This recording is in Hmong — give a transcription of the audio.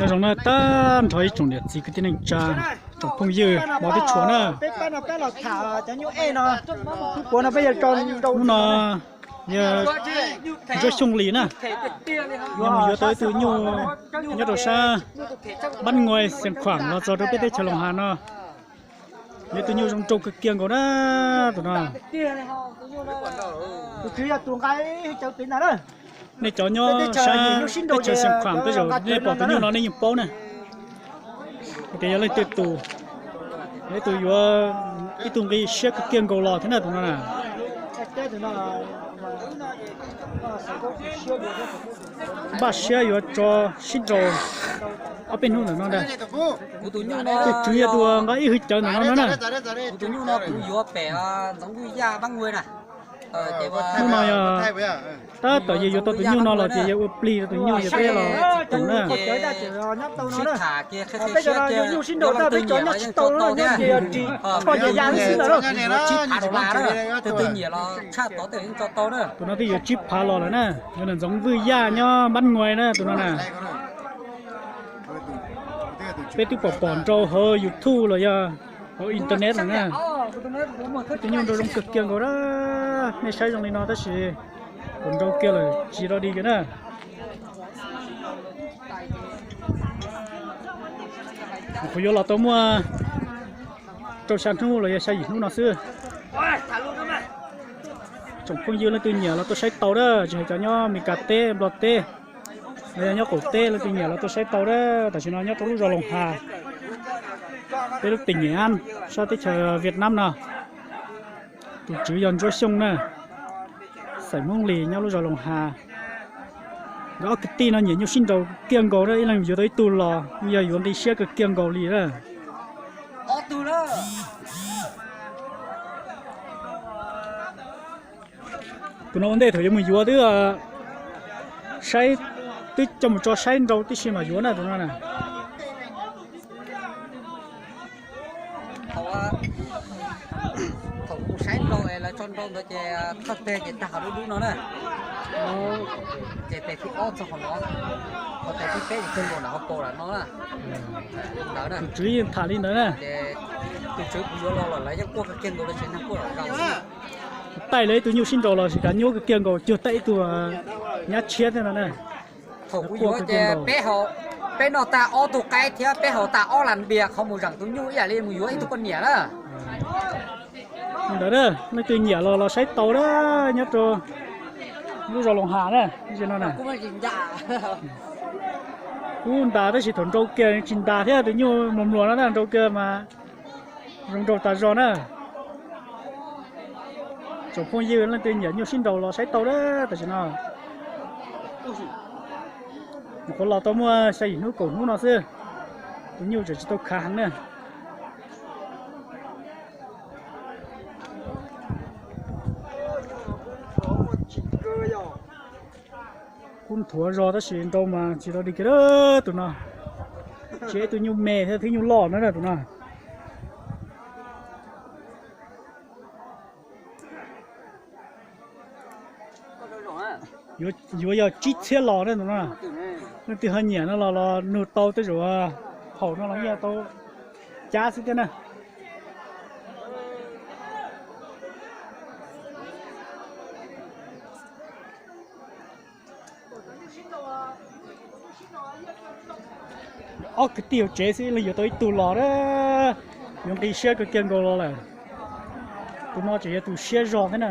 Nyob zoo na tag nrho ib tsoom niam txiv kwv tij neej tsa, tsoom phooj ywg pov teb tshuav na. Hnub no yog Ntsuab Xyooj Lis na, yog mus yuav tau ib tug nyuj nyob rau sab Npab Nguais Xeev Khuam los txog rau peb teb chaws Loos Has no. Yog ib tug nyuj zoo nraug kawg kiag nkaus na, tus no. Nej cov nyob sab teb chaws Xeev Khuam tej zaum nej pom tus nyuj no nej yeej paub na. Tias yog leej twg tus, yog ib tug yuav ib tug nqi siab kawg kiag nkaus los thiab na tus no na. Npaj siab yuav tso sib nraus ob peb hnub ntawm no ntag. Tus tswv yog tus nqa ib hwj cawv ntawm no no na. Hnub no yog tab tom yog yuav tau tus nyuj no los ces yog ua plig rau tus nyuj ces peb los tus na. Tus no twb yuav tsib phav los lawm na, yog Ntxoov Vwj Yaj nyob Npab Nguais na tus no na. Peb twb pom pom nrau hauv YouTube los yog hauv internet lawm na. Tus nyuj nraug zoo kawg kiag nkaus na, nej saib zoo li no tab sis kuv nrau kiag lawm tsis rau di kiag na. Kuv yuav los tau muaj rau xya hnub los yog xya yim hnub no xwb. Tsoom phooj ywg leej twg nyiam los tuaj saib tau na, tsis hais cov nyob Meskas teb, Nplog teb, los yog nyob qaum teb leej twg nyiam los tuaj saib tau na. Tam sim no nyob rau lub zos Loos Has, peb lub tỉnh Nghệ An, sab teb chaws Việt Nam no. Tus tswv yog Ntsuab Xyooj na, xeem Hmoob Lis nyob lub zos Loos Has. Nkawd ob kwv tij no nyiam nyuj sib nraus kiag nkaus na, ib leeg yuav tau ib tug los yog yuav nqi siab kawg kiag nkaus li na. Tus no ua ntej thaum yuav mus yuav twb saib, twb coj mus tso saib nrau tib si mas yuav na tus no na. Thaum kuv saib nrau es lawv tso nrau ntawd ces thawj teg ces tag qhov dub dub no na. Ces tes thib ob txog qhov no, qhov tes thib peb ces kawg nkaus nram hauv paus lawm no na. Ntawd na. Tus tswv yeej tham li ntawd na. Ces tus tswv kuv yuav los lawm lawv yeej quaj kawg kiag nkaus los tsev neeg quaj los nkaus. Taij lawv ib tug nyuj sib nraus los tsis kav nyuaj kawg kiag nkaus cuag taij ib tug nyab tshiab thiab no na. Thaum kuv yuav ces peb noj tag ob tug qaib thiab peb haus tag ob las npias qhov mus zeem tus nyuj ib yam li mus yuav ib tug poj niam na. Ntawd na, leej twg nyiam los los saib tau na, nyob rau lub zos Loos Has na, no na. Kub ntas tab sis thaum nrau kiag tsis ntas thiab, tus nyuj mluas mluas no na, nrau kiag mas zoo nraug tas zog na. Tsoom phooj ywg leej twg nyiam nyuj sib nraus los saib tau na tam sim no. Nyuam qhuav los tau muaj xya yim hnub kaum hnub no xwb, tus nyuj tseem tsis tau khav heev na. Kub nthuav zog tab sis nrau mas tsis tau dig kiag tus no. Tsis ib tug nyuj me thiab, twb nyuj loj na tus no. Yuav yog tsib txhiab los na tus no. Leej twg ho nyiam no los los nug tau, tej zaum haum no los yeej tau cab xwb thiab na. Ob kwv tij hauv tsev xwb, leej yuav tau ib tug los na. Yuav nqi siab kawg kiag nkaus los lawm. Tus no tseem yog tus siab zog thiab na.